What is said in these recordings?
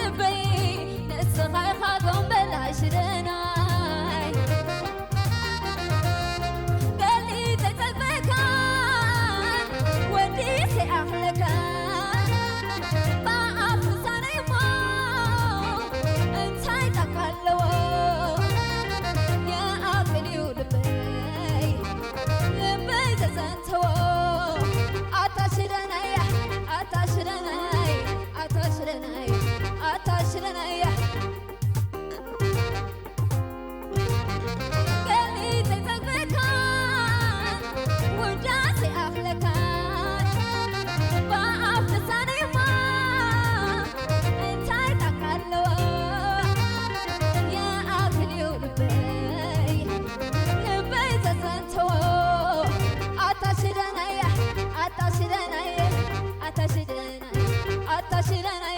ልበይ ንስኻ ኢኻ ጎምበል ሽደናይ። ገሊ ተጸበካን ወዲ ሰይኣኽለካን ብኣፍ ልሳነይ እሞ እንታይ ጣዕሚ ኣለዎ? ይኣኽል እዩ ልበይ፣ ልበይ ዘዘንተዎ። ኣታ ሽደናይ፣ ኣታ ሽደናይ፣ ኣታ ሽደናይ፣ ኣታ ሽደናይ። ገሊ ተጸበካን ውዳሴ ኣኽለካን ብኣፍ ልሳነይማ እንታይ ጣዕሚ ኣለዎ? ይኣኽል እዩ ልበይ፣ ልበይ ዘዘንተዎ። ኣታ ሽደናይ፣ ኣታ ሽደናይ፣ ኣታ ሽደናይ፣ ኣታ ሽደናይ።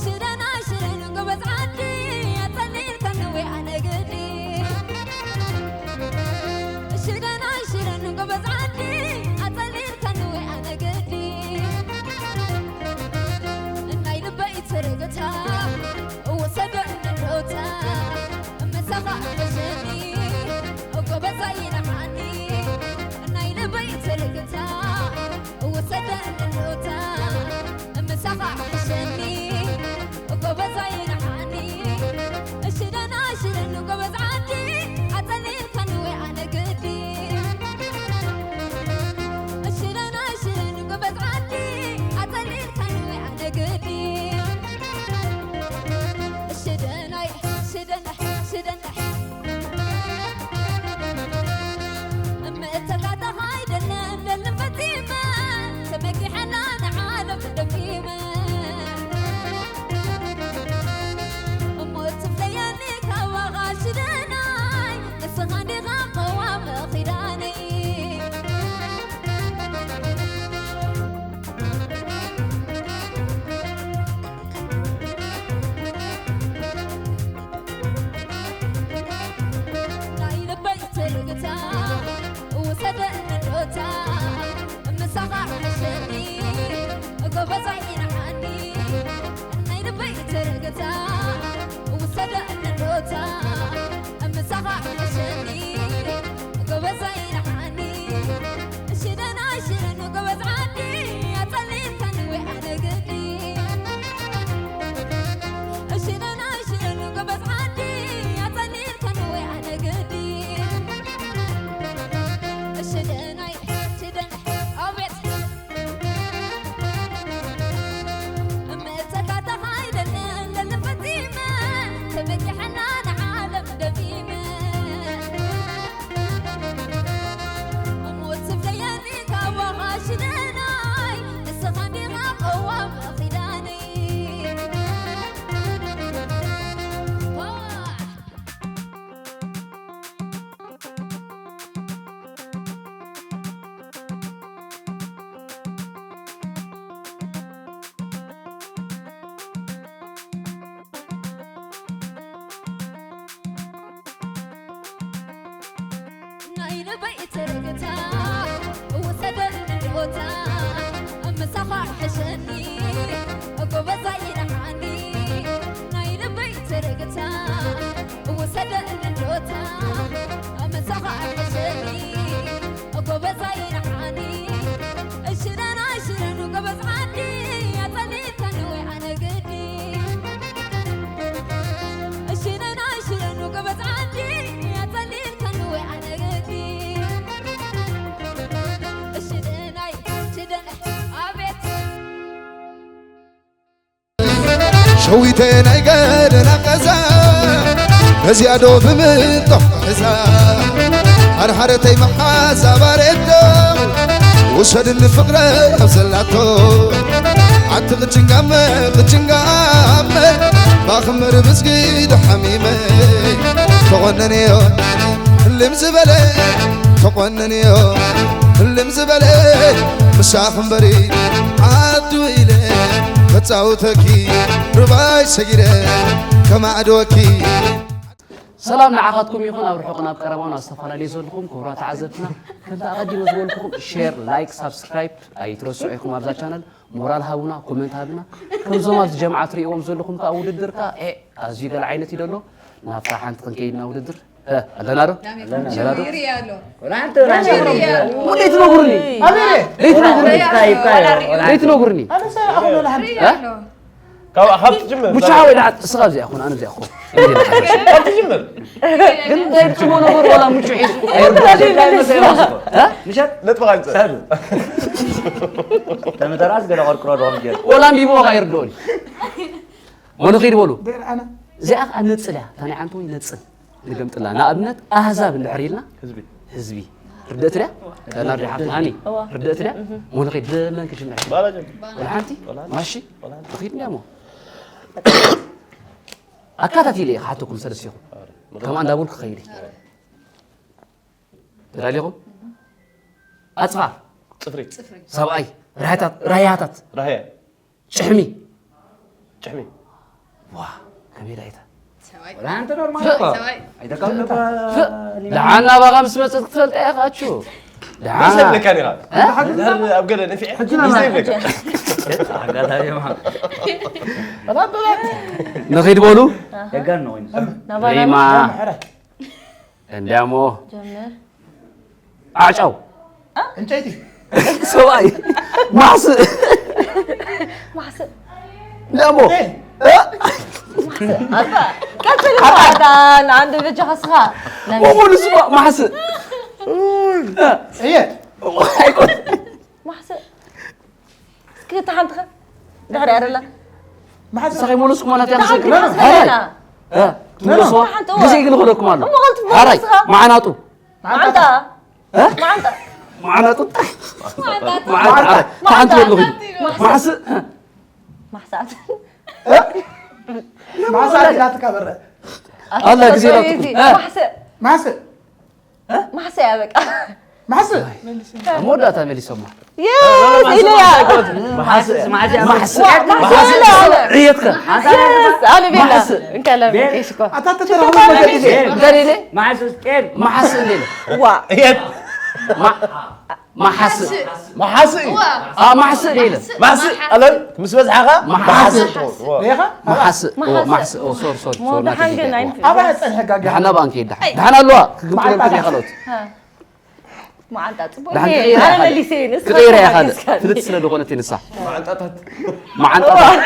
ሽደናይ ሽደን ጎበዝ ዓዲ ኣጸሊልካኒ ወይ ኣነ ግዲ። ሽደናይ ሽደን ጎበዝ ዓዲ ኣጸሊልካኒ ወይ ኣነ ግዲ። ናይ ልበይ ትርግታ ወሰደ እንዶታ ምሳኻ ሕሸኒ ጎበዛይ ንዓኒ። ናይ ልበይ ትርግታ ወሰደ እንዶታ ምሳኻ ሕሸኒ ጎበዛይ ንዓኒ። ሽደናይ ሽደን ጎበዝ ዓዲ ኣጸሊልካኒ ወይ ኣነ ግዲ። ሽደናይ ሽደን ጎበዝ ዓዲ ኣጸሊልካኒ ወይ ኣነ ግዲ። ሽደናይ ሽደናይ ሽደናይ ምእተካተኻ ኣይደለን ደልን ፈጺመ ተመኪሐላ ንዓለም ተደሚመ። እሞ ትፍለየኒ ካባኻ ሽደናይ ንስኻ እንዲኻ ቀዋሚ ኺዳነይ። ናይ ልበይ ትርግታ ውሰደ እንዶታ ምሳኻ ሕሸኒ ጎበዛይ ንዓኒ። ናይ ልበይ ትርግታ ውሰደ እንዶታ ምሳኻ ሕሸኒ ጎበዛይ ንዓኒ። ሽደናይ ሽደን ጎበዝ ዓዲ ኣጸሊልካኒ ወይ ኣነ ግዲ። ሽደናይ ሽደን ጎበዝ ዓዲ ኣጸሊልካኒ ወይ ኣነ ግዲ። ሽደናይ ሽደን ኣቤት እመተካተኻ ኣይደለን ለልፈጺመ ተመኪሐና ንዓለም ደሚመ። እሞ ትብለየኒ ካባኻ ሽደናይ ንስኻ እንዲኻ ቀዋሚ ኺዳነይ። ናይ ልበይ ትርግታ ውሰደኒ እንዶታ ምሳኻ ሕሸኒ ጎበዛይ ንዓኒ። ናይ ልበይ ትርግታ ውሰደኒ እንዶታ ምሳኻ ሕሸኒ ጎበዛይ ንዓኒ። እሺ ደህና እሺ ደህኑ ጎበዝ ዓዲ ኣጸሊልካኒ ወይ ኣነ ግዲ። እሺ ደህና እሺ ደህኑ ጎበዝ ዓዲ ኣጸሊልካኒ ወይ ኣነ ግዲ። እሺ ደህናይ እሺ ደህና ኣቤት። ሸዊተ ናይ ገደና ቀዛ ነዚኣ ዶ ብምንጦ እዛ ሓርሓረተይ መሓዛ ባሬቶ ውሰድኒ ፍቕረ ኣብ ዘላቶ ኣቲ ቅጭንጋመ ቅጭንጋመ ባኽምር ብዝጊ ዶ ሓሚመ ተቖነንዮ ህልም ዝበለ ተቖነንዮ ህልም ዝበለ ምሳኽ እምበሪ ዓዱ ኢለ ከጻውተኪ ርባይ ሰጊረ ከማዕድወኪ። ሰላም ንዓኻትኩም ይኹን፣ ኣብ ርሑቕ ናብ ቀረባውን ኣብ ዝተፈላለዩ ዘለኹም ክቡራት ተዓዘብትና፣ ከምቲ ኣቐዲመ ዝበልኩኹም ሼር፣ ላይክ፣ ሳብስክራይብ ኣይትረስዑ ኢኹም። ኣብዛ ቻነል ሞራል ሃቡና፣ ኮመንት ሃብና። ከምዞም ኣብዚ ጀምዓ ትርእይዎም ዘለኹም ከኣ ውድድር ከኣ ኤ ኣዝዩ ገለ ዓይነት እዩ ደሎ። ናብታ ሓንቲ ክንከይድና ውድድር እ፣ ኣለና ዶ? ኣለና ዶ? ይርኢ ኣሎ። ወላ ሓንቲ ወላ ሓንቲ ይርኢ ኣሎ። እሞ ደይትነግሩኒ? ኣበይ? ደይትነግሩኒ? ይብካ፣ ይብካ፣ ወላ ይብካ። ደይትነግሩኒ? ኣነ ሰ-፣ ኣሁን ወላ ሓንቲ ይርኢ ኣሎ። ካብ፣ ካብ ትጅምር። ሙቻ ወይ ደኣ እስኻ ኣብዚኣ ኩን፣ ኣነ ኣብዚኣ ኩን። ካብ ትጅምር። ግን እንታይ ትብሎ ነበር ዋላ ሙቹ ሒዙ? እ? ምሸት ነጥቢ ካንጸ። ሰብ። ተመተራስ ገለ ቆርቅሮ ዶ ጌር። ዋላ ኣንቢብዎ ከኣ ይርድኦኒ። ወንኺድ በሉ። ደር ኣነ። እዚኣ ከኣ ነጽል እያ። እታ ናይ ዓንተ ወይ ነጽል። ንገምጥላ። ንኣብነት ኣህዛብ እንድሕር ኢልና ህዝቢ። ህዝቢ። ርድእት ድያ? ተናዲ ሓንቲ ሃኒ። እዋ። ርድእት ድያ? እህ። ወንኺድ ብመን ክጅምር? ባላ ጀምር። ወላ ሓንቲ? ወላ ሓንቲ። ማሺ? ወላ ሓንቲ። ንኺድ እንድያ እሞ። ኣካታቲለ እየ ክሓተኩም ሰለስቲኹም። ኣረ፣ ከምኣ እንዳበልኩ ክኸይድ እየ። ኣረ። ተዳሊኹም? ኣጽፋር። ጽፍሪ። ሰብኣይ። ራያታት፣ ራያታት። ራህያ። ጭሕሚ። ጭሕሚ። ዋ፣ ከመይ ዳይታ? ሰብኣይ። ወላ ሓንቲ ኖርማል እኮ። ሰብኣይ። ኣይተካብለካ። ፍ-፣ ደሓን ናባኻ ምስ መጸት ክትፈልጣ ኢኻ ኣቹ። ደሓን። ምስ የብለካ ኔራ። እ? ድሕር ኣብ ገለ ነፊዐ። ሕጂ ምስ የብለካ። ኣጋጣሚ ማ። ንኺድ በሉ። ደጋን ነው ወይንስ? ናባና ሪማ። ሕረ። እንዲያሞ ጀምር። ዓጫው። እ? ዕንጨይቲ። ሰብኣይ። ማስእ። ማስእ። እንዲያሞ። እ? እ? ማስእ። ኣታ፣ ቀጽል እኮ ኣታ፣ ንኣንድ በጃኻ ስኻ። ናይ ወሙሉ ስማ ማስእ። እየ። ኣይኮን። ማስእ። እስኪ እታ ሓንቲ ኸ? ድሕሪ ኣደላ። ማሕሰ-፣ ንስኻ ይመለስኩም ማለት እያ። ንስኻ ትመለስኩም። ትመለስኩም። ሃራይ። እ፣ ትመለስዋ። ሓንቲ ግዜ ግን ኸደኩም ኣሎ። እሞ ኸልቲ ሃራይ። ንስኻ። መዓናጡ። መዓንጣ። እ? መዓንጣ። መዓናጡ። መዓንጣ። መዓንጣ። መዓንጣ። ሓንቲ ወሎ ኺዱ። ማሕሰ-፣ ማሕስ-፣ እ። ማሕሳት። እ? ማሕሳት ኢላትካ በረ። ኣላ ግዜ ኣቶ ኢላትኩም። እ። ማሕሰ-፣ ማሕሰ-፣ እ? ማሕሰ እያ በቃ። ማሕሰ-፣ ኣብ መወዳእታ መሊሶማ። የስ፣ ኢሉ እያ። ማሕሰ-፣ ማሕሰ-፣ ማሕሰ-፣ ዋ፣ ማሕሰ-፣ ማሕሰ-፣ ኢሉ እያ። ዕየትካ። የስ፣ ኣነ ቤላ። ማሕሰ-፣ እንካ ለምን ቤል-፣ ኬሽ እኮ። ኣታ ተተረኽቡ ቤል-፣ መገዲ ቤል-፣ እንታይ ኢለ? ማሕሰ-፣ ቤል-፣ ማሕሰ-፣ ኢለ። ዋ። ዕየት። ማ-፣ ማሓስእ። ማሓስእ እዩ። ዋ። ኣ፣ ማሕስእ ኢለ። ማሕስእ፣ ኣለን፣ ምስ በዝሓኻ ማሓስእ። ማሓስእ። ሪኢኻ? ማሓስእ። ኦ፣ ማሓስእ። ማሕስእ። ኦ፣ ሶሪ፣ ሶሪ፣ ሞ ሶሪ፣ ደሓን ናተይ ግን ጌታ። ኣይንፈልጥን። ኣባ ጸንሐ ጋጋ። ደሓን ኣባን ከይዳ። ኣይ። ደሓን ኣለዋ። ክግምጥለኩም ማዓንጣ። እያ ካልኦት። ሀ። ማዓንጣ ጽቡቅ። ደሓን እየ። ክቅይራ ኣነ እያ መሊሰ እየ፣ ንስኻ ክቅይራ እያ ካልእ። ተሓጊዝካኒ። ፍልጥ ስለ ዝኾነት እያ ንሳ። ማዓንጣታት። ማዓንጣታት።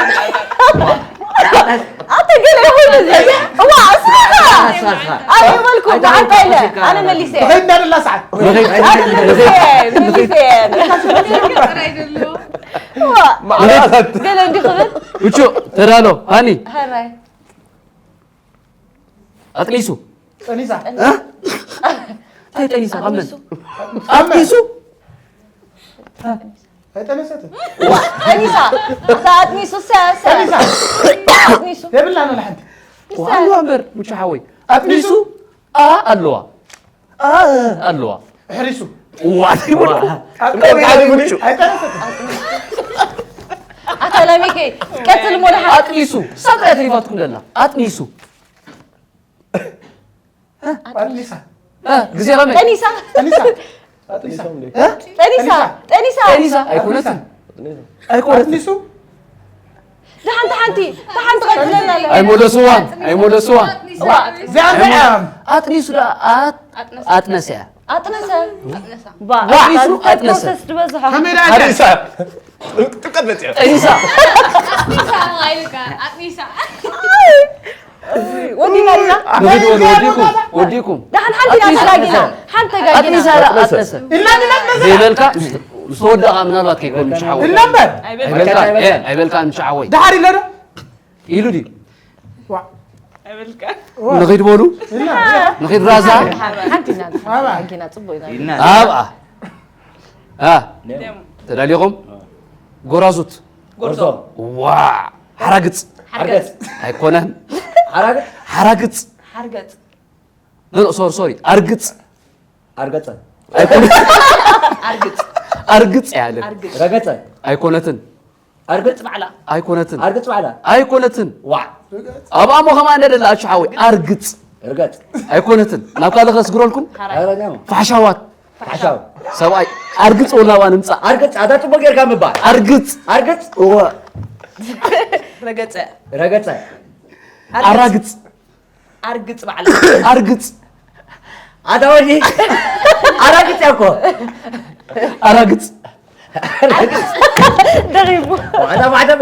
ኣተ ገለ ይኹን እዚ። እዋ፣ እስኻ። ኣየ በልኩ፣ ማዓንጣ ኢለ። ኣነ መሊሰ። ንኸይድ እንዳደላ ሰዓት። ንኸይድ። ኣነ መሊሰ፣ መሊሰ። እዋ። ማዓንጣታት። ገለ እንዲ ክብል። ምቹ፣ ተዳሎ፣ ሃኒ። ሃራይ። ኣጥኒሱ። ጠኒሳ። እ? እንታይ ጠኒሳ? ካብ መን? ኣጥኒሱ። ኣጥኒሱ? ኣይጠነሰትን። ዋ፣ ጠኒሳ። እታ ኣጥኒሱ፣ ሰ-፣ ሰ-፣ ጠኒሳ። ኣጥኒሱ። የብላን ወላ ሓንቲ። ይሰ-፣ ዋላ እምበር፣ ሙቹ ሓወይ። ኣጥኒሱ? ኣ ኣለዋ። ኣ ኣለዋ። ኣሕሪሱ። ዋ፣ ይብሉ። ኣጥኒሱ። ኣይጠነሰትን። ኣታ ላሚከ፣ ቀጽል ሞላ ሓ-፣ ኣጥኒሱ። ሳብ እያ ተሪፋትኩም ደላ። ኣጥኒሱ። ኣጥኒሳ። እ፣ ግዜ ከመይ? ጠኒሳ። ጠኒሳ። እ? ጠኒሳ። ጠኒሳ። ጠኒሳ። ጠኒሳ። ኣይኮነትን። ኣይኮነትን። ኣጥኒሱ። ደሓን፣ ተሓንቲ፣ ተሓንቲ ቀጽለና ኣለ። ኣይመለስዋን፣ ኣይመለስዋን። ዋ፣ እዚኣ እንታይ እያ? ኣጥኒሱ ደኣ ኣት-፣ ኣጥነሰ። ኣጥነሰ። ባ፣ ኣጥኒሱ ኣጥነሰ። ፕሮሰስ ዝበዝሖ። ከመይ ደኣ ኣጥኒሳ። ጥቀት መጽያ። ጠኒሳ። ኣጥኒሳ፣ ኣጥኒሳ። ወዲና ኢና። ንኺድ በሉ፣ ወዲኩም፣ ወዲኩም። ደሓን ሓንቲ ኢና ኣጥኒሳ፣ ተጋጊና። ኣጥኒሳ። ሓንቲ ተጋጊና። ኣጥኒሳ፣ ኣጥነሰ። ኣጥነሰ። ኢልና ኢና እነዛ። ዘይበልካ ምስ፣ ምስ ተወዳእካ ምናልባት ከይኮን ምሽ ሓወይ። ኢልና እምበር። ኣይበልካ፣ ኣይበልካ፣ እ፣ ኣይበልካ ምሽ ሓወይ። ደሓር ኢለ ዶ? ኢሉ ድዩ? ዋ። ኣይበልካ። ንኺድ በሉ። ኢልና። ንኺድ ራዛ። ሓንቲ ኢና። ኣባ። ሓንቲ ኢና፣ ጽቡቅ ኢና። ኢልና። ኣብኣ። ኣ። ደም። ተዳሊኹም? ኣ። ጎራዙት። ጎርዞ። ዋ። ሓራግጽ። ሓርገጽ። ኣይኮነን። ሓራግጽ። ሓራግጽ። ሓርገጽ። ኖ፣ ኖ፣ ሶሪ፣ ሶሪ። ኣርግጽ። ኣርገጸ። ኣይኮነን። ኣርግጽ። ኣርግጽ ያለ። ኣርግጽ። ረገጸ። ኣይኮነትን። ኣርግጽ ባዕላ። ኣይኮነትን። ኣርግጽ ባዕላ። ኣይኮነትን። ዋ። ኣብኣ ሞ ከማን እንደ ደላ ኣቹ ሓወይ። ኣርግጽ። ርገጽ። ኣይኮነትን። ናብ ካልእ ከስግረልኩም? ኧረ ዳሞ። ፋሕሻዋት። ፋሕሻው። ሰብኣይ፣ ኣርግጽ ወላ ዋ ንምጻእ። ኣርግጽ፣ ኣታ ጽቡቅ ጌርካ ምባል። ኣርግጽ። ኣርግጽ። እወ። ረገጸ። ረገጸ። ኣራግጽ። ኣርግጽ ባዕላ። ኣርግጽ። ኣታ ወዲ። ኣራግጽ እያ እኮ። ኣራግጽ። ደኺሙ። ዋዕዳ፣ ዋዕዳ።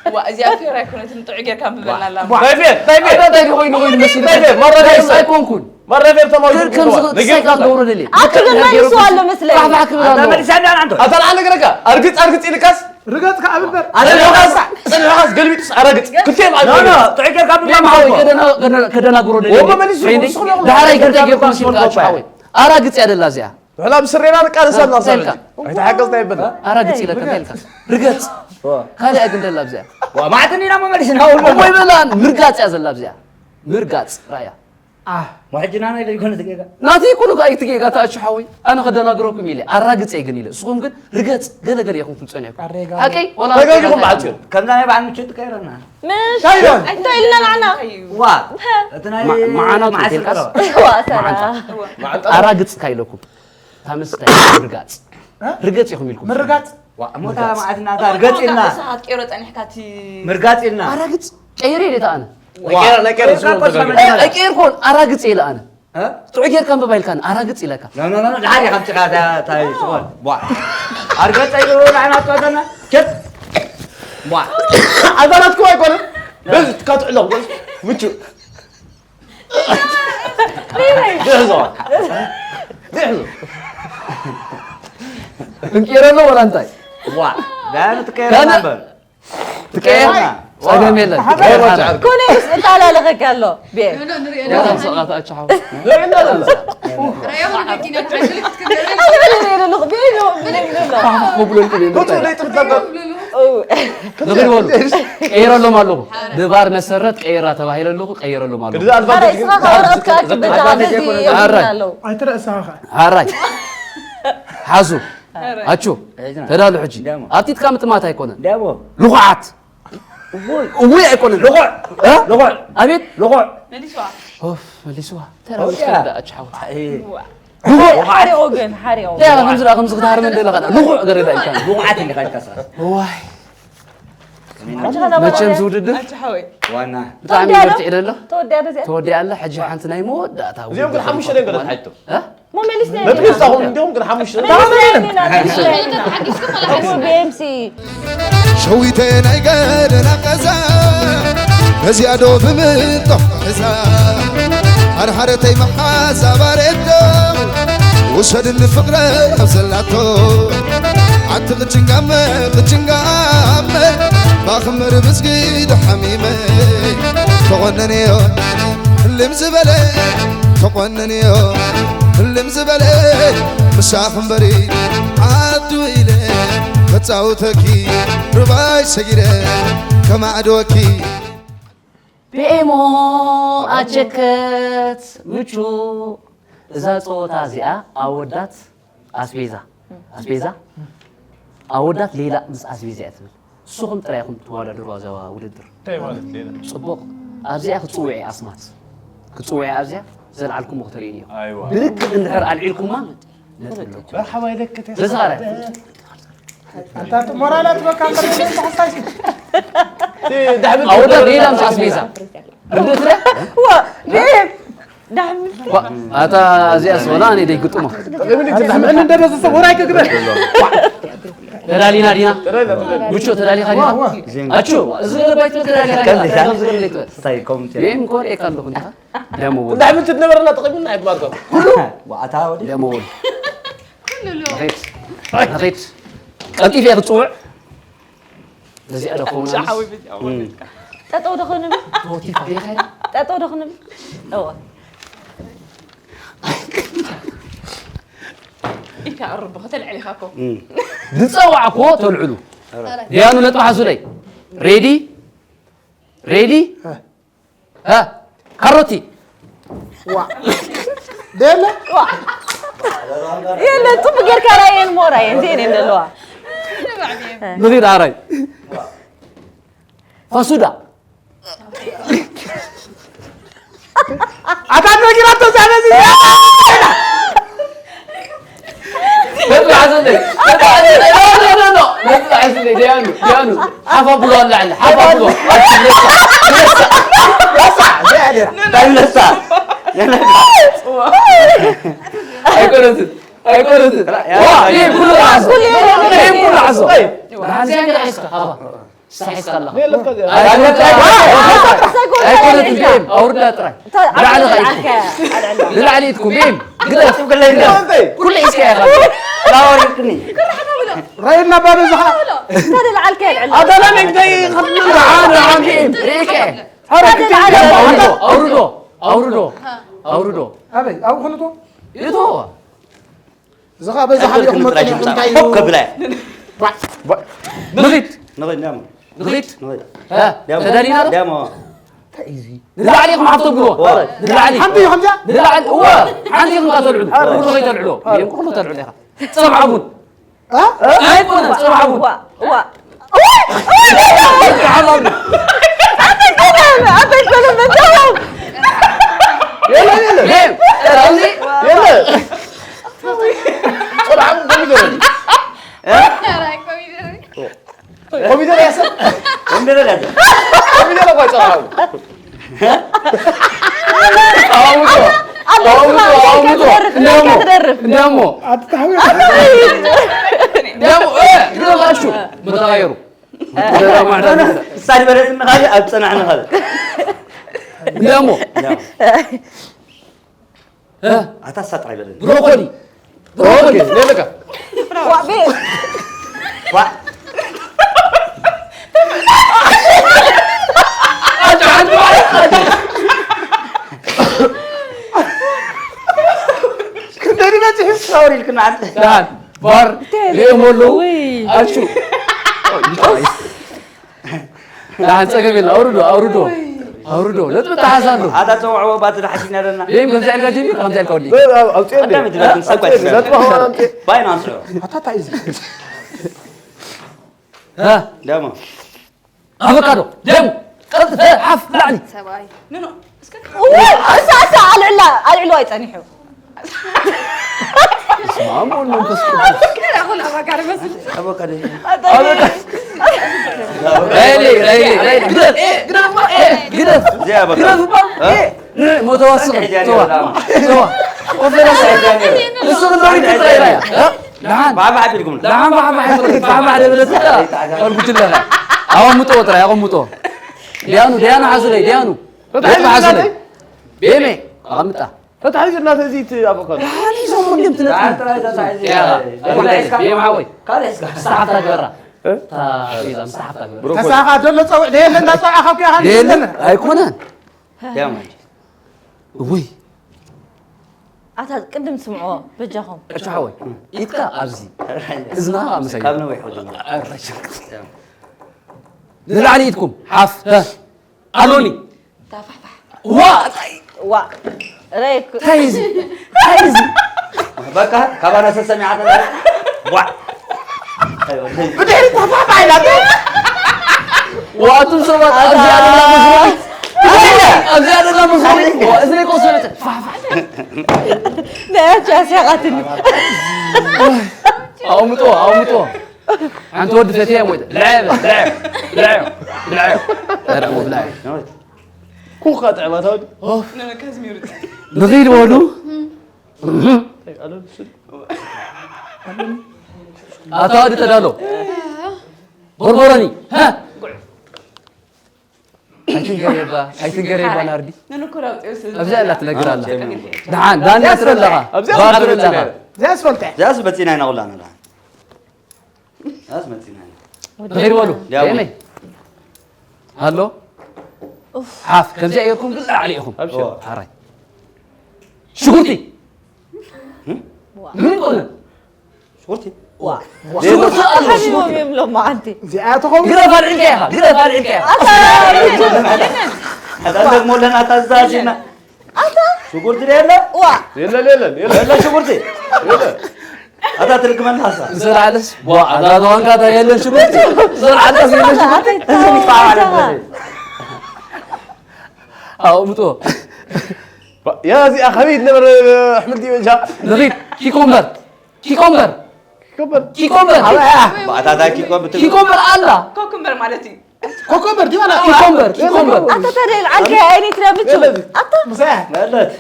ዋ፣ እዚኣ ፌር ኣይኮነትን፣ ጥዑይ ጌርካ ምበልና ኣላ። ዋ። እንታይ ፌር? እንታይ ፌር? እንታይ ፌር ኮይኑ፣ ኮይኑ መሲሉ? እንታይ ፌር? ማራ ፌር ናይስ ኣይኮንኩን። ማራ ፌር ተማዊቱ ከም ዝኹ-፣ ነጊርኩ። ሳይካል ገብሮ ደሊ። ኣቱ ግን መሊሱ ኣሎ መስለኒ። ፋሕ፣ ፋሕ ክብል ኣታ ኣለዎ። መሊሳ እንዳ ኣንቶ። ኣታ ንዓለ ግረካ። ኣርግጽ፣ ኣርግጽ ኢልካስ? ርገጽ ከኣ እብል በር። ኣረ፣ ጽንሕኻስ፣ ጽንሕኻስ ገልቢጡስ ኣራግጽ። ክልቲኦም ኖ፣ ኖ፣ ኣይኮኑን። ጥዑይ ጌርካ ምባል ሜም ሓወይ፣ እኮ። ከደና-፣ ከደና-፣ ከደናግሮ ደሊ። ወቦ መሊሱ፣ ፍሬንዲ፣ ንስኹም ኢኹም ዳሕራይ ገርደ ጌርኩም መሲልካ ኣሽሓወይ። ኣራግጽ እያ ደላ እዚኣ። ብሕላብ ስሬና ንቃለስ ኣለና ክሳብ ተልካ። ሕጂ። ኣይተሓገዝና ይበልና። ኣራግጽ ኢለካ እንታይ ኢልካ? ርገጽ። ዋ። ካልእ ግን ደላ ኣብዚኣ። ዋ፣ ማዕድን ኢና መመሊስና፣ ሁሉ። እሞ ይበላን ምርጋጽ እያ ዘላ ኣብዚኣ። ምርጋጽ፣ ራእያ። ኣህ። ሞ ሕጂ ናና ኢለ ይኮነ ትጌጋ። ናተይ ይኩን እኮ ኣይትጌጋ፣ ተኣቹ ሓወይ። ኣነ ከደናግረኩም ኢለ፣ ኣራግጽ እየ ግን ኢለ። ንስኹም ግን ርገጽ፣ ገለ ገለ ኢኹም ትምጽኡና ኢኹም። ኣሬጋ። ሓቀይ? ወላ ተጋጊኹም ሓቀይ? ብዓጽዩ። ከምዛ ናይ በዓል ምቹ ትቀይረና። ምሽ እንታይ ኢሎም? እንታይ ኢልና ንዓና? ዋ፣ እቲ ናይ ማ-፣ መዓናጡ መዓስ ተልካስ? ቀረባ። ዋ፣ ሰራ። መዓንጣ። ኣራግጽ ካይለኩም። ታምስታይ ምርጋጽ። እ? ርገጽ ኢኹም ኢልኩም። ምርጋጽ? ዋ፣ እሞ እታ ምርጋጽ። መዓት እናታ ርገጽ ኢልና። እሳት ቀይሮ ጸኒሕካ እቲ ምርጋጽ ኢልና። ኣራግጽ ቀይረ ኢለ እታ ኣነ። ዋ። ቀይረ፣ ናይ ቀይረ ቀይረ ስሙ ቀይረ ተጋጊ። ቀይረ። ኣይቀይርኩን፣ ኣራግጽ ኢለ ኣነ። እ? ጥዑይ ጌርካ ኣንብባ ኢልካኒ፣ ኣራግጽ ኢለካ። ኖ፣ ኖ፣ ኖ፣ ኖ፣ ድሓር ኢኻ ኣምጺኻ እታ፣ እታ ሽኾር። ቧ። ኣርገጽ ኢሉ ንዓና ኣጽዋተና። ሸት። ቧ። ኣዛናትኩም ኣይኮነን። በዚ ትካትዕሎም፣ በዚ ምቹ። ግዕዞ። ግዕዞ። እንቄረሎ ወላ እንታይ? ዋ፣ ዳያኑ ትቀየር ካልእ ነበር። ትቀየር? ጸገም የለን። ሓበን ትቀየር ወጫ ሓበን። ኣርግ። ኮነ ይስ እታላለኸካ ኣሎ። ቤ። ኖ፣ ኖ፣ ንሪኦ ኣለና። ገና ሰዓት ኣቻ ሓው። ንሪኦ ኣለና። ራእዮም መኪና ትሓይል ክትክደረል። ኣለ በለ ነይረ ኣለኹ። ቤ፣ ኖ፣ ብለኝ ነበር። ፋፍ፣ ፋፍ፣ ብሎ እንትን ቁጭ እንታይ? ብለይ ጥፍት ነበር። ኦ። ንኺድ በሉ። ቀይረሎም ኣለኹ። ብባር መሰረት ቀይራ ተባሂለ ኣለኹ። ቀይረሎም ኣለኹ። ክድዛ ኣልፋ ሓራይ፣ ጀት ግን ስኻ ካብ ወረቐት ከኣ ክብታ ሓራይ ነዚ ዘይኮነ የብሉን ሓራይ። ኣለዉ። ኣይትረእስኻ ኸኣ። ሓራይ። ሓዙ። ሓራይ። ኣቹ። ተዳሉ ሕጂ። ደሞ። ኣብቲትካ ምጥማት ኣይኮነን። ደሞ። ልኹዓት። እውይ። እውይ ኣይኮነን። ልኹዕ። እ? ልኹዕ። ኣቤት። ልኹዕ። መሊስዋ። ኦፍ፣ መሊስዋ። ተራ ኦኬ። ወስከ ደኣ ኣቹ ሓወት። ኣይ። ልኹዕ። ሓሪቑ ግን፣ ሓሪቑ። ያ፣ ከምዚ ደኣ፣ ከምዚ ክትሃርም እንደለኻ ደኣ። ልኹዕ ገረዳ ኢልካ። ልኹዓት ኢልካ ኢልካ ስኻ። ዋይ። ኣቹ ኸና መቸም በላ። ዝውድድር ኣቹ ሓወይ። ዋና። ብጣዕሚ ተወዲኣ ዶ? ይበርትዕ ደሎ። ተወዲኣ ዶ እዚኣ? ተወዲኣ ኣላ። ሕጂ ሓንቲ ናይ መወዳእታ እዚኦም ግን ውድድር ሓሙሽተ ደንገ ማለት። ተታሒቶ። እ? ሞ መሊስና መምሊስ ኢልና። ኣሁን እንዲሁም ግን ሓሙሽተ። መሊስና ኢልና፣ መሊስና ኢልና። እሞ ቢ ኤም ሲ። ሸዊተ ናይ ገደና ቀዛ፣ ነዚኣ ዶ ብምንጦ እዛ፣ ሓርሓረተይ መሓዛ ባሬቶ፣ ውሰድኒ ፍቕረ ኣብ ዘላቶ። ኣቲ ቅጭንጋመ፣ ቅጭንጋመ፣ ባኽምር ብዝጊ ዶ ሓሚመ። ተቖነንዮ፣ ህልም ዝበለ፣ ተቖነንዮ፣ ህልም ዝበለ፣ ምሳኽ እምበሪ፣ ዓዱ ኢለ፣ ከጻውተኪ፣ ርባይ ሰጊረ፣ ከማዕድወኪ። ቢኤሞ ኣቸከት ምቹ። እዛ ጸወታ እዚኣ ኣወዳት ኣስቤዛ፣ ኣስቤዛ፣ ኣወዳት ሌላ ምስ ኣስቤዛ እያ ትብል። ንስኹም ጥራይ ኢኹም ትወዳደሩ ኣብዛ ውድድር። እንታይ ማለት ሌላ? ጽቡቕ። ኣብዚኣ ክትጽውዒ ኣስማት። ክትጽውዒ ኣብዚኣ ዘልዓልኩሞ ክትርእዩ እዮም። ኣይዋ። ብልክዕ እንድሕር ኣልዒልኩማ ነጥቢ ኣለኩም። መርሓባ ኢለኪ፣ ተስፋ በዚ ኻልኣይ። ኣታ ሞራላት በቃ፣ ተሓሳሲ። ኣወዳት ሌላ ምስ ኣስቤዛ። ርድእት ለ? ዋ፣ ዳሕሚ። ዋ፣ ኣታ እዚኣስ ወላ ኣነ ደይግጥሞ። ስምዕኒ እንደ ደሱ ሰብ ወራይ ክግበር። ተዳሊና ዲና? ምቾ ተዳሊኻ ዲኻ? ዋ፣ ዋ። ኣቹ፣ እዚ ገለ ባይት ተዳሊኻ ዲኻ? ከምዚ ሻ? ከምዚ ገለ ለይትበል። ስታይ ኮም ቲራ። ይህም ኮር ኤካ ኣለኹ ዲኻ? ደሞ ወል። ዳሕሚ ትነበረና ተቐቢልና ኣይትማርካ። ኩሉ? ዋ፣ ኣታ ወዲ። ደሞ ወል። ንኺድ። ንኺድ። ቀልጢፈ እየ ክጽውዕ። በዚኣ ዶ ክኸውን ኣምስ? ሓዊ በዚኣ እም። ጠጠው ዶ ክንብል? ተወቲፋ ዲኻ? ጠጠው ዶ ክንብል? እወ። ኢካ ቅርብ ከተልዕል ኢኻ እኮ። እም። ዝጸዋዕኮ ተልዕሉ። ኧረ። ደያኑ ነጥቢ ሓዙለይ። ሬዲ? ሬዲ? እ። እ፣ ካሮቲ። ዋ። ደለ? ዋ። የለ፣ ጽቡቅ ጌርካ ራእየን እሞ ራእየን፣ እዚኤን እየን ዘለዋ። ንኺድ ኣራይ። ፋሱዳ። ኣታ ነጊራቶ ዛበዚ ነጥቢ ሓሰለይ። ነጥቢ ሓሰለይ። ኖ፣ ኖ፣ ኖ፣ ኖ። ነጥቢ ሓሰለይ። ደያኑ፣ ደያኑ። ሓፍ ኣብሎ ኣለ ዓለ። ሓፍ ኣብሎ። ኣቲ ነሳ። ነሳ። ነሳ። ነሳ። ነሳ። ነሳ። ኣይኮነትን። ኣይኮነትን። ያ፣ ዋ፣ ያ፣ ይሄ ኩሉ ራሱ። ይሄ ኩሉ ራሱ። ራሱ ያንገር ሒዝካ፣ ሃባ። ሳሒዝካ ኣለኻ። ኔ ለካ እዚኣ። ኣይኮነትን፣ ኣይኮነትን፣ ኣይኮነትን፣ ኣይኮነትን፣ ኣይኮነትን፣ ኣይኮነትን። ኣውርዳ ጥራይ። እንታይ ንላዕሊ ኣልዕልካ? ከይድኩም። ኣልዕልካ። ንላዕሊ ኢድኩም፣ ቤም። ግደፍ፣ ግደፍ። ኩሉ ሒዝካ ኢኻ። ላወሪድክኒ። ራይና ባዶ ዝኻ። እንታይ ንላዕሊ ከይልዕል? ኣዳላ ነግደይ ኸፍልና። ንዓ፣ ንዓ፣ ቤም። ሪኢከ። ኧረ እንታይ ክትብል ንላዕሊ? ኣውርዶ፣ ኣውርዶ፣ ኣውርዶ፣ ኣውርዶ። ኣበይ? ኣብ ኹንቶ? ይቶ። እዚ ኸኣ በዚ ሓሊኹም መጠን እንታይ እዩ? ኮፍ ከብላ እያ። ባ-፣ ባ-፣ ንኺድ። ንኺድ፣ ዳሞ። ንኺድ። ንኺድ። እ፣ ዳሞ። ተዳሊና ዶ? ዳሞ። እንታይ እዩ እዚ? ንላዕሊ ኢኹም ሓፍቶም ግቦ። ዋ። ንላዕሊ። ሓንቲ እዩ ከምዚኣ? ንላዕሊ። እወ። ሓንቲ ኢኹም ከኣ ተልዕሉ። ኣረ። ኩሉ ከይተልዕሎ። ኣረ። እዮም ኩሉ ተልዕሎ ኢኻ። ጸምዓ ቡን። እ? ኣይኮነን፣ ጸምዓ ቡን። ዋ፣ ዋ። የለ፣ የለ። የለ። ጸብዓም ኮሚደረ። እ? ኮሚደረ ያሰ? ኮሚደረ ያሰ? ኮሚደረ እኮ ጸብዓም። ኣውቶ፣ ኣውቶ፣ ኣውቶ። እንደሞ፣ እንደሞ። ኣትታዊ። እንደሞ፣ እ፣ ግደፋችሁ። መተባየሩ። ሳድ በለትና ካልእ ኣብ ጸናዕና ካልእ። እንደሞ። እ? ኣታ ሳጥ ኣይበለን። ብሮኮሊ። ብሮኮሊ። ኦኬ፣ ሌለካ። ዋ፣ ቤ-፣ ዋ። ኣታ ሓንቲ ማለት፣ ኣታ ክንደይ ንበጽሕ? ሻወር ኢልክና ዓንተ። ደሓን፣ ባር፣ ሪኦም ኣለዉ። ውይ። ኣሹ። ደሓን ጸገም የለን። ኣውርዶ፣ ኣውርዶ። ኣውርዶ። ነጥቢ ተሓሳሉ። ኣታ ጸውዕዎ፣ ባትሪ ሓሲና ኣለና። ይህም ከምዚ ኢልካ ጀሚር፣ ከምዚ ኢልካ ወዲእ። በ-፣ ኣብ-፣ ኣውፅኤ እንዴ? ኣዳም ድረስ ንሰብ ኣውፅኤ እንዴ? ነጥቢ ሆና እንዴ? ባይና ኣስዕቦ። ኣታ ታይ እዚ? እ? ደሞ። ኣቮካዶ፣ ደም፣ ቀልጥፈ፣ ሓፍ፣ ላዕሊ። ሰብኣይ። ኖ፣ ኖ፣ እስከ እዋ፣ እሳ፣ እሳ፣ ኣልዕላ፣ ኣልዕሎ ኣይጸኒሑ። በስመ ኣብ ወወልድ ወመንፈስ ቅዱስ። ኣቮካዶ፣ ኣቮካዶ። ኣታ ኣቮካዶ። ራይሊ፣ ራይሊ፣ ራይሊ። ግደፍ፣ ግደፍ፣ ግደፍ። እዚኣ ኣቮካዶ። ግደፍ እባ። እ? እ፣ ሞተዋ ስቕ፣ ጸዋ፣ ጸዋ። ኮፈላ ስቕ። እሱ ግን ሎሚ ትጥራይ ራያ። እ? ደሓን። ባዕባዕ ኣቢልኩም። ደሓን ባዕባዕ ኣይኮነን። ባዕባዕ ደበለት እኮ። ኣልጉጅለኻ። ኣቐምጦ ጥራይ፣ ኣቐምጦ። ዲያኑ፣ ዲያኑ ሓዙለይ፣ ዲያኑ። በጣም ዲያኑ ሓዙለይ። ሓዙለይ። ቤሜ፣ ኣቐምጣ። ተታሒዙ እናተ እዚ እቲ ኣቮካዶ። ደሓን ሒዞም እንድም ትነጥፍ። ደሓን ጥራይ ተታሒዙ። ያ፣ ካልእ ሒዝካ? ቤሜ ሓወይ። ካልእ ሒዝካ? ምስታ ሓፍታ ግበራ። እ? እታ ሒዛ፣ ምስታ ሓፍታ ግበራ። ብሮኮሊ። ተሳኻ ዘሎ ጸውዕ፣ ደየለ እንዳጸውዓ ካብ ከይኻ ደየለ? ኣይኮነን። ያ ማንጂ። እውይ። ኣታ ቅድም ስምዖ በጃኹም። ቀሹ ሓወይ፣ ኢድካ ኣብዚ። እዝና ኣብ ምሳይ። ካብ ነዊሕ ወዲና። ኣራሽ። ንላዕሊ ኢድኩም። ሓፍ። ሀ። ኣሎኒ። ታፋሕፋሕ። ዋ፣ ታይ። ዋ። ረይኩ። ታይ እዚ? ታይ እዚ? በቃ፣ ካባና ሰሰሚዓ ተላ። ዋ። ብድሕሪ ታፋሕፋሕ ኢላ። ዋ፣ ኣቱም ሰባት፣ ኣብዚ ኣለና መስዋእቲ። ኣብዚ ኣለና መስዋእቲ። ዋ፣ እዚ ናይ ቆሰለተ። ፋሕፋሕ። ናይ ኣቻ ሲያቃትኒ። ኣውምጦ፣ ኣውምጦ። ሓንቲ ወዲ ፈትያ ሞይተ። ብልዐ፣ ብልዐ፣ ብልዐ፣ ብልዐ። ኧረ፣ ብልዐ። ኩኻ ጥዕማታ ወዲ። ኦፍ። ንኺድ በሉ። ኣታ ወዲ ተዳሎ። ቦርቦረኒ። ሃ? ኣይትንገር የባ፣ ኣይትንገር የባ ናርዲ። ነንኮ ዳውጤ ስለ ኣብዚ ኣላ ትነግር ኣላ። ደሓን፣ ዳን ትርኢ ኣለኻ። ኣብዚ ባር ትርኢ ኣለኻ። እዚኣስ ፈልጠ። እዚኣስ በፂና ኢና ኩላና ደሓን። እዚኣስ መፂና ኢና። ንኺድ በሉ። ያው። የመይ። ኣሎ። ሓፍ፣ ከምዚኣ ጌርኩም ግን ላዕሊ ኢኹም። ኣብሽር። ሓራይ። ሽጉርቲ። ምን ይኮነ? ሽጉርቲ። ዋ። ሽጉርቲ ኣሎ፣ ሓሚሞም ሽጉርቲ። እዮም ሎማዓንቲ። እዚኣ ትኸውን። ግደፍ ኣልዒልካ ኢኻ፣ ግደፍ ኣልዒልካ ኢኻ። ኣታ። ኣታ ደግሞ ለና ታዛዝና። ኣታ። ሽጉርቲ የለ? ዋ። የለ፣ የለ፣ የለ። የለ ሽጉርቲ። የለ። ኣታ ትልግመና ሃሳ። ዝሰራዕለስ፣ ዋ፣ ኣታ ተዋንካ ኣታ የለ ሽጉርቲ። ዝሰራዕለስ የለ ሽጉርቲ። ኣታ። ኣውምጦ። ያ እዚኣ ከመይ ትነበረ ኣሕምልቲ ይበጃ? ንኺድ ኪኮምበር ኪኮምበር ኪኮምበር ኪኮምበር ኣበያ? ባእታታ ኪኮምበር ትብል። ኪኮምበር ኣላ። ኮኩምበር ማለት እዩ። ኮኮምበር ዲባና ኪኮምበር ኪኮምበር ኣታ ተደል ዓልከ ኣይኒ ትረብቹ የለዚ። ኣታ ምሳያ መለት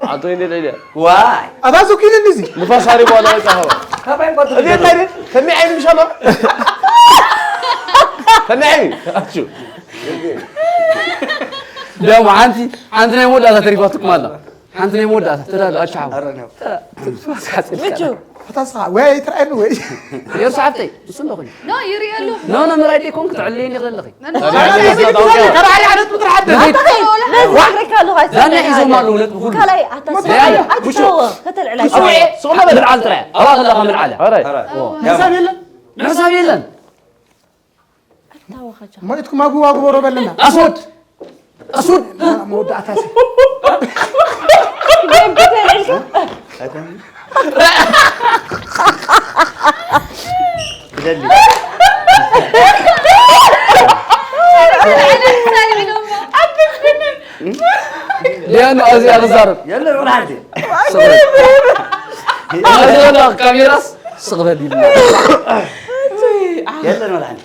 ኣቶ ይንደል ኢለ ዋይ ኣታ ሱኪን እንዲዚ ንፋስ ሃሪቦ ኣላ ይጻኸባ። ካባይ ቆርጥ እዚህ እንታይ ከመይ ዓይኒ ምሻሎ? ከመይ ዓይኒ ኣቹ ደሞ ሓንቲ ሓንቲ ናይ መወዳእታ ተሪፋትኩም ኣላ። ሓንቲ ናይ መወዳእታ ተዳሉ ኣቻው ምቹ ፈታስኻ ወይ ትርኣየኒ ወይ የርሱ ሓፍተይ እሱ እንደኹኝ ኖ ይርኢ ኣሎ ኖ ኖ ምራይ ደይኮን ክትዕልየኒ ክለለኺ ተባሪ ዓደት ምድር ዓደ ዛና ሒዞም ኣለዉ ነጥቢ ኩሉ ካልኣይ ኣታ ዳኒ፣ ሰብኣይ ኣትተወ ከተልዕላ ስውዒ ስቕ በል። ምልዓል ጥራይ ኣብኣ ከለኻ ምልዓለ ኣራይ ሓሳብ የለን ምሕሳብ የለን ታወኸቻ ሞይትኩም ኣጉዋ ግበሮ በልና ኣስወድ ኣስወድ መወዳእታ ሲ ያን ኣዚኣ ክዛረብ የለ ወላዲ ሰበይ ኣዚኣ ካሜራስ ስቕበል ይብላ የለ ወላዲ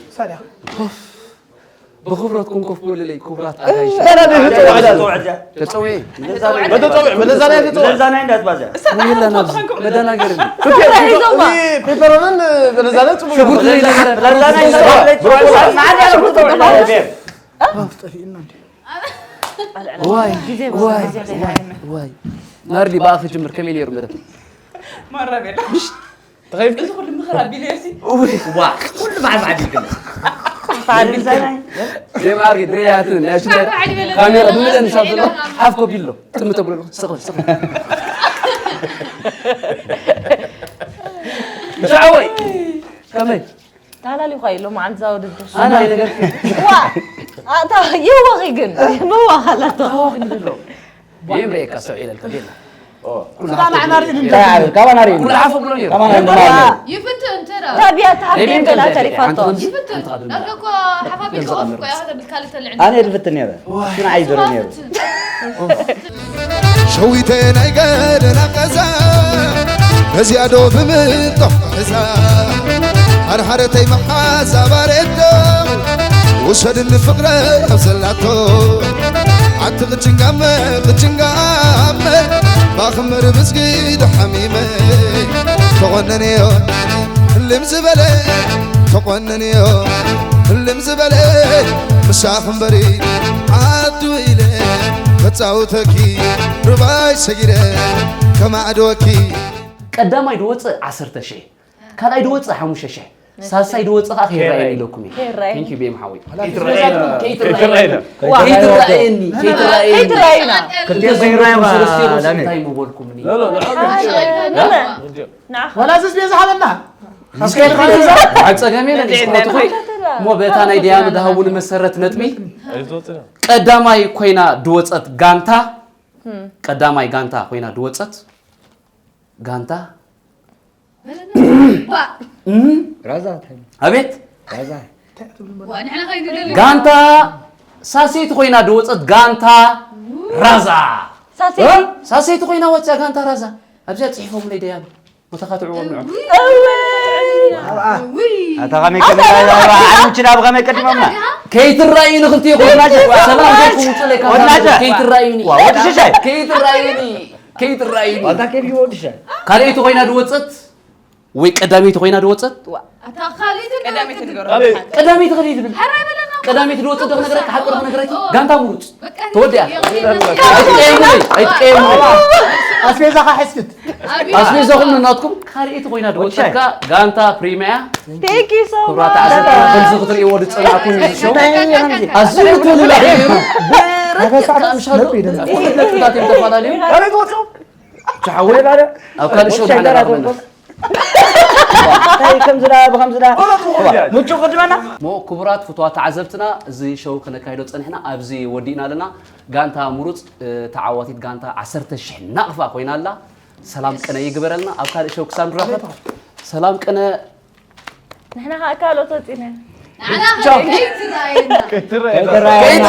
ብኽብረትኩም ኮፍ በሉለይ ክቡራት ኣጋይሽ። ተጸውዒ። መደጸውዒ፣ መለዛናይ ተጸውዒ። መለዛናይ እንዳትባዛ። የለን ኣብዚ መደናገሪ። ፔፐሮንን መለዛናይ ጽቡቅ ሽጉርቲ ነበር። ዘይነበረ። መለዛናይ እንዳትባዛ። ዋይ፣ ዋይ፣ ዋይ፣ ዋይ። ናርዲ ብኣኺ ጅምር ከመይ ነይሩ መደብ? ማራ ቤላ። ተኸይፍቲ? እዚ ኩሉ ምኽር ኣቢለዮሲ? እውይ፣ ዋ፣ ኩሉ በዓል በዓል ይብል። ፋሚሊ ዛናይ። ደማሪ ድሬያትን ናይ ሽለ ካሜራ ብምለን ሻብ ዘሎ ሓፍ ኮቢሎ ጥም ተብሎ ስቕ ስቕ። ሻወይ ከመይ ታላሊ ኳ ኢሎ ማዓልቲ ዛወደደ ኣና ይነገር ዋ ኣታ ይወኺ ግን ምዋኻላቶ ይምሬካ ሰው ኢለልካ ዴና ካባና ርኢን ካባና ርኢን ኩሉ ሓፎ ብሎ ነይሩ ካባና ርኢን ይፍትን ተራ ታቢያ ታቢያ ተላ ተሪፋቶ ይፍትን ዳርጋ እኮ ሓፋፊ ከወፍ እኮ ያኸተ ብልካለ ተልዕን ኣነ ድፍትን ነይረ ግን ዓይደረ ነይሩ ሸዊተ ናይ ገደና ቀዛ በዚኣዶ ብምልጦ እዛ ሓርሓረተይ መሓዛ ባሬዶ ውሰድኒ ፍቕረ ኣብ ዘላቶ ኣቲ ቅጭንጋመ ቅጭንጋመ ባኽምር ብዝጊዶ ሓሚመ ተቖነንዮ ህልም ዝበለ ተቖነንዮ ህልም ዝበለ ምሳኽ እምበሪ ዓዱ ኢለ ከጻውተኪ ሩባይ ሰጊረ ከማዕድወኪ ቀዳማይ ድወፅእ ዓሰርተ ሽሕ ካልኣይ ድወፅእ ሓሙሽተ ሽሕ ሳልሳይ ድወፅእ ከዓ ከይረኣየኒ ኢለኩም እዩ Thank you ቤም ሓወይ ከይትረኣየኒ ከይትረኣየኒ ከይትረኣየኒ እንታይ ምበልኩምኒ ዋላ ስስ ቤዛ ሃበና ኣብ ፀገም የለን ይስቆትኹም እሞ በታ ናይ ደያኑ ድሃቡኒ መሰረት ነጥቢ ቀዳማይ ኮይና ድወፀት ጋንታ ቀዳማይ ጋንታ ኮይና ድወፀት ጋንታ ራዛ እንታይ ኣቤት ራዛ ጋንታ ሳሴት ኮይና ድወፀት ጋንታ ራዛ ሳሴት ኮይና ወፅያ ጋንታ ራዛ ኣብዚኣ ፅሒፎምለይ ደያኑ መተኻትዕዎም ንዑ ኣታ ከመይ ከመይ ዓለምችን ኣብ ከመይ ቀዲሞምና ከይትረኣዩ ንክልቲኹም ሰላም ዘይኩም ውፅለይ ካብ ከይትረኣዩኒ ወዲ ሽሻይ ከይትረኣዩኒ ከይትረኣዩኒ ዋታ ከይድ ይወድሻ ካልኣይቲ ኮይና ድወፀት ወይ ቀዳመይቲ ኮይና ድወፀት ኣታ ካልኣይቲ ቀዳመይቲ ንገሮ ቀዳመይቲ ከደይ ትብል ቀዳመይቲ ድወፀት ዶ ክነግረካ ሓቂ ዶ ክነግረኪ ጋንታ ምሩፅ ተወዲኣ ኣይትቀየሙለይ ኣይትቀየሙለይ ኣስቤዛኻ ሕስክት ኣስቤዛኹም ንናትኩም ካልኣይቲ ኮይና ድወፀትካ ጋንታ ፕሪምያ Thank you so ክብራት much. ዓሰርተ ከምዚ ክትርእይዎ ዝፀናዕኩም እዩ ሸው ኣዝዩ ትውላ ብረት ኣምሻሎ ኩሉ ነጥብታት እዮም ተፈላለዩ ቻወይ ባለ ኣብ ካልእ ሸው ንሓደራርበና እንታይ ከምዝዳ ብከምዝዳ ምቹ ቅድመና ሞ ክቡራት ፍትዋት ተዓዘብትና እዚ ሸው ክነካይዶ ፀኒሕና ኣብዚ ወዲእና ኣለና ጋንታ ምሩፅ ተዓዋቲት ጋንታ ዓሰርተ ሽሕ ናቕፋ ኮይና ኣላ ሰላም ቅነ ይግበረልና ኣብ ካልእ ሸው ክሳብ ንራኸብ ሰላም ቅነ ንሕና ከዓ ካልኦት ወፂና ንዓና ከይትረኣየና ከይትረኣየና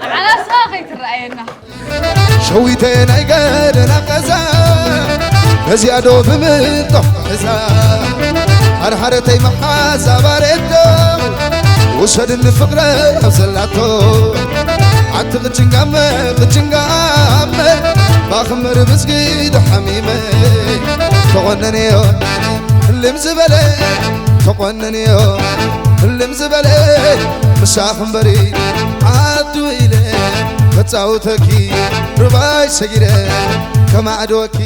ንዓና ስኻ ከይትረኣየና ሸዊተ ናይ ገደና ቀዛ፣ ነዚኣ ዶ ብምንጦ እዛ፣ ሓርሓረተይ መሓዛ ባሬቶ፣ ውሰድኒ ፍቕረይ ኣብ ዘላቶ። ኣቲ ቅጭንጋመ፣ ቅጭንጋመ፣ ባኽመር ብዝጊ ደሓሚመ፣ ተቖነንዮ፣ ህልም ዝበለ፣ ተቖነንዮ፣ ህልም ዝበለ፣ ምሳኽ እምበሪ፣ ዓዱ ኢለ፣ ከጻውተኪ፣ ርባይ ሰጊረ፣ ከማዕድወኪ።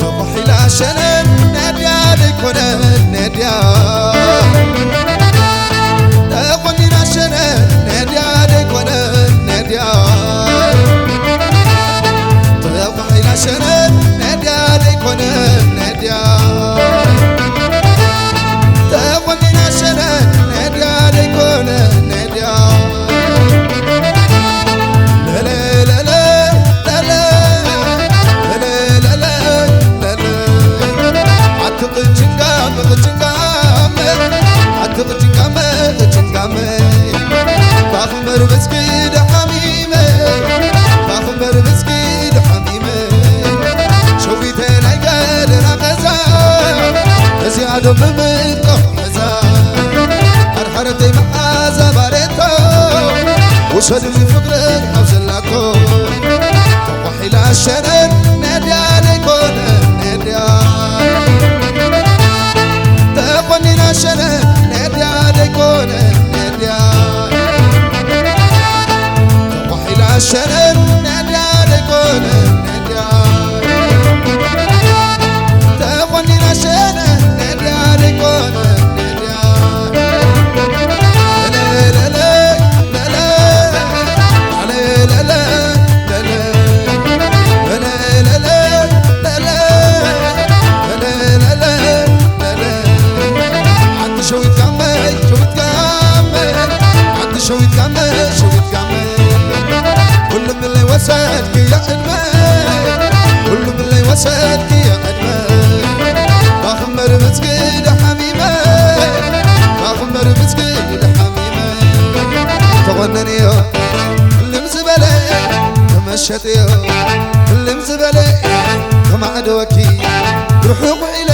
ተኳሒላ ሸነን ነድያ ደይኮነን ነድያ። ተቆኒና ሸነን ነድያ ደይኮነን ነድያ። ተኳሒላ ሸነን ነድያ ደይኮነን ነድያ። ተቆኒና ሸነን ነድያ ደይኮነን ነድያ። ለለ ለለ ለለ ለለ ለለ ለለ። ኣቲ ቅጭንጋመ ቅጭንጋመ፣ ኣቲ ቅጭንጋመ ቅጭንጋመ። ባኽመር ብዝጊ ደሓሚመ፣ ባኽመር ብዝጊ ደሓሚመ። ሸዊተ ናይ ገደና ቀዛ፣ እዚኣ ዶ ብምንቆ እዛ ሓርሓረተይ መዓዛ ባሬቶ፣ ውሰድኒ ፍቕረይ ኣብ ዘላቶ። ተኳሒላ ሸነን ነድያ ደይኮነ ነድያ። ተቆኒና ሸነን ነድያ ደይኮነ ነድያ። ተኳሒላ ሸነን ነድያ ደይኮነ ነድያ። ተቆኒና ሸነን ነድያ ደይኮነ ነድያ። ሓንቲ ሸዊት ጋመ፣ ሸዊት ጋመ፣ ሓንቲ ሸዊት ጋመ፣ ሸዊት ጋመ። ሁሉም ለይ ወሰድክዮ ዕድመ፣ ሁሉም ለይ ወሰድክዮ ዕድመ። ባኽመር ብዝጊ ደሓሚመ፣ ባኽመር ብዝጊ ደሓሚመ። ተቆነንዮ ህልም ዝበለ፣ ተመሸጥዮ ህልም ዝበለ፣ ከማዕደወኪ ርሑቕ ውዒለ፣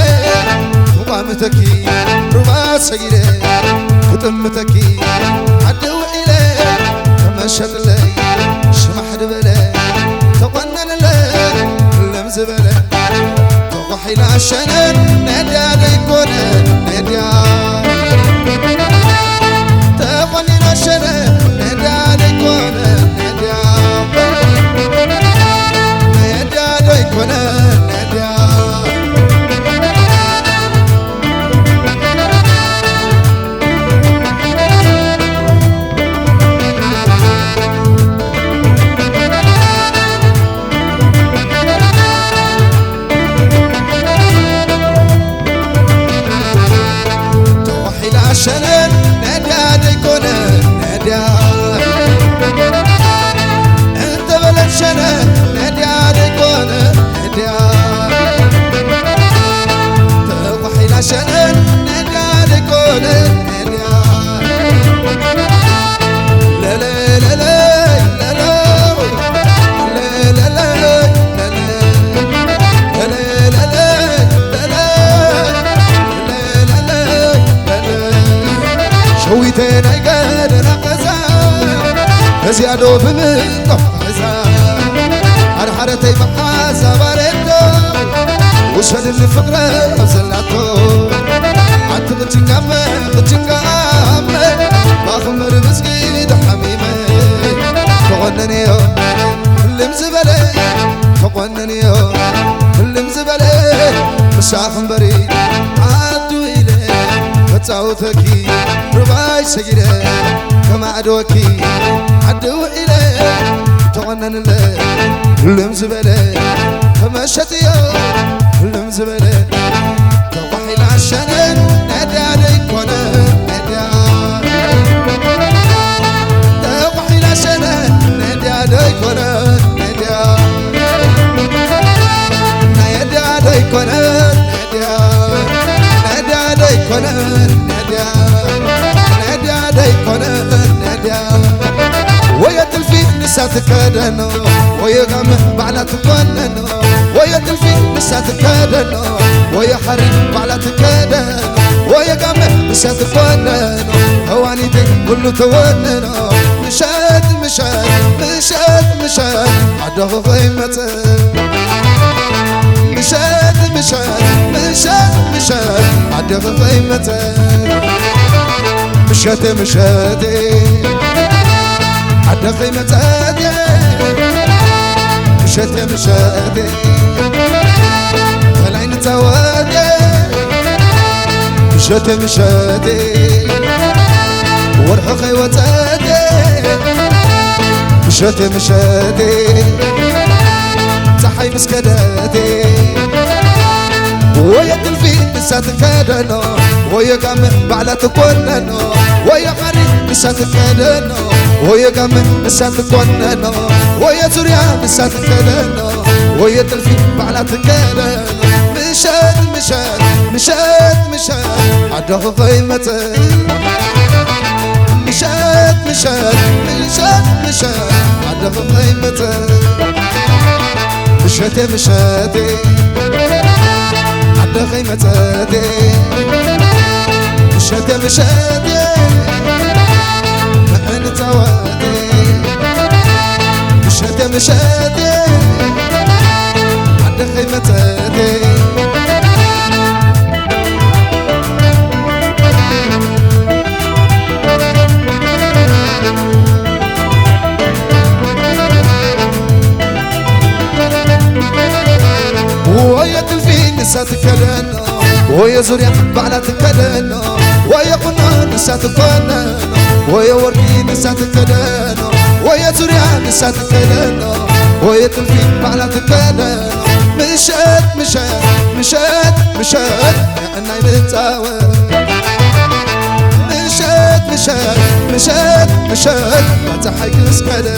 ተቋምተኪ ሩባ ሰጊደ፣ ክጥምተኪ ዓዲ ውዒለ፣ ተመሸጥለይ ሽማሕ ድበለ፣ ተቆነንለይ ህልም ዝበለ። ተኳሒላ ሸነን ነድያ ደይኮነ ነድያ። ተቆኒና ሸነን ነድያ ደይኮነ ነድያ። ነድያ ደይኮነ ነድያ። ተዋሒላ ሸነን ነድያ ደይኮነ ነድያ። እንተበለት ሸነን ነድያ ደይኮነ ነድያ። ተዋሒላ ሸነን ነድያ ደይኮነ ነድያ። ሸዊተ ናይ ገደና ቀዛ፣ በዚኣ ዶ ብምንቆ እዛ ሓርሓረተይ መሓዛ ባሬቶ፣ ውሰድኒ ፍቕረ ኣብ ዘላቶ። ኣቲ ቅጭንጋመ፣ ቅጭንጋመ፣ ባኽመር ብዝጊ ደሓሚመ። ተቖነንዮ ህልም ዝበለ፣ ተቖነንዮ ህልም ዝበለ፣ ምሳኽ እምበሪ ዓዱ ኢለ፣ ከጻውተኪ ሩባይ ሰጊደ፣ ከማዕድወኪ ዓዲ ውዒለ። ተቖነንለ ህልም ዝበለ፣ ተመሸጥዮ ህልም ዝበለ። ተኳሒላ ሸነን ነድያ ደይኮነ ነድያ። ነድያ ነድያ ደይኮነ ነድያ ወየ ጥልፊ ንሳ ትከደኖ ወየ ጋመ ባዕላ ትኮነኖ ወየ ጥልፊ ንሳ ትከደኖ ወየ ሓሪ ባዕላ ትከደኖ ወየ ጋመ ንሳ ትኮነኖ ተዋኒተይ ኩሉ ተወነኖ ምሸት ምሸት ምሸት ምሸት ኣደኹ ከይመጽእ ምሸት ምሸት ምሸት ምሸት ኣደኹ ከይመጸ ምሸቴ ምሸቴ ኣደ ከይመጸት ምሸቴ ምሸቴ ከላይ ንጻወት ምሸቴ ምሸቴ ወርሒ ከይወጸት ምሸቴ ምሸቴ ፀሓይ ምስ ከደቴ ወየ ጥልፊ ንሳ ትከደኖ ወየ ጋመ ባዕላ ትኮነኖ ወየ ሓሪ ንሳ ትከደኖ ወየ ጋመ ንሳ ትኮነኖ ወየ ዙርያ ንሳ ትከደኖ ወየ ጥልፊ ባዕላ ትከደኖ ምሸት ምሸት ምሸት ምሸት ኣደኹ ከይመጽእ ምሸት ምሸት ምሸት ምሸት ኣደኹ ከይመጽእ ምሸቴ ምሸቴ ኣደ ከይመጸቴ ምሸቴ ምሸቴ ምዕንጻወቴ ምሸቴ ምሸቴ ኣደ ከይመጸቴ ወየ ጥልፊ ንሳ ትከደኖ ወየ ዙርያ ባዕላ ትከደኖ ወየ ቁኖ ንሳ ትኮነኖ ወየ ወርቂ ንሳ ትከደኖ ወየ ዙርያ ንሳ ትከደኖ ወየ ጥልፊ ባዕላ ትከደኖ ምሸት ምሸት ምሸት ምሸት ንዕናይ ንጻወት ምሸት ምሸት ምሸት ምሸት ባጽሓይ ክስከደ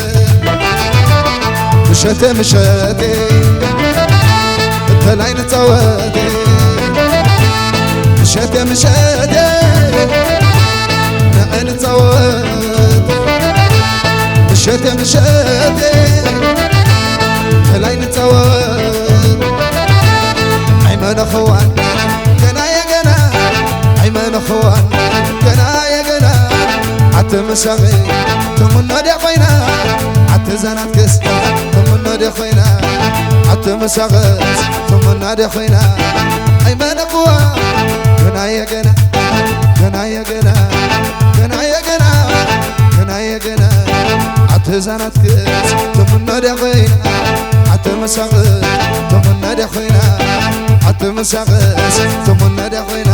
ምሸቴ ምሸቴ እተላይ ንጻወት ምሸቴ ምሸቴ ንዕንጻወት ምሸቴ ምሸቴ እተላይ ንጻወት ኣይመነኽዋን ገና የገና ኣይመነኽዋን ገና የገና ኣቲ ምሳኺ ትምኖ ድያ ኮይና ኣቲ ዛናትክስ ትምኖ ድያ ኮይና ኣቲ ምሳኽስ ትምኖ ድያ ኮይና ኣይመነኽዋ ገና የገና ገና የገና ገና የገና ገና የገና ኣቲ ዛናትክስ ትምኖ ድያ ኮይና ኣቲ ምሳኽስ ትምኖ ድያ ኮይና ኣቲ ምሳኽስ ትምኖ ድያ ኮይና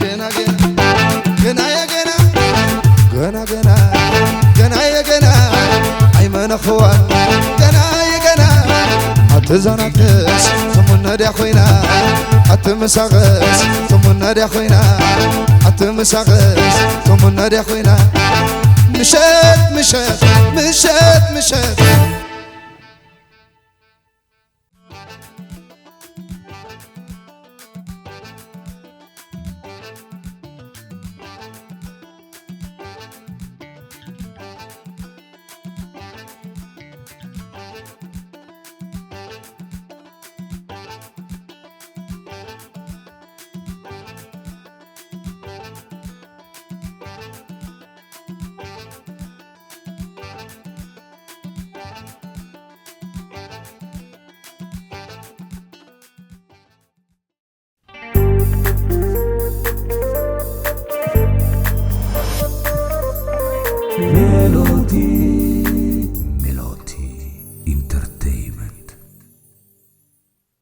ገና ገና ገና የገና ገና ገና ገና የገና ኣይመነኽዋ ገና የገና ኣቲ ዛናትክስ ትምኖ ድያ ኮይና ኣቲ ምሳኽስ ትምኖ ድያ ኮይና ኣቲ ምሳኽስ ትምኖ ድያ ኮይና ምሸት ምሸት ምሸት ምሸት Melody. Melody Entertainment.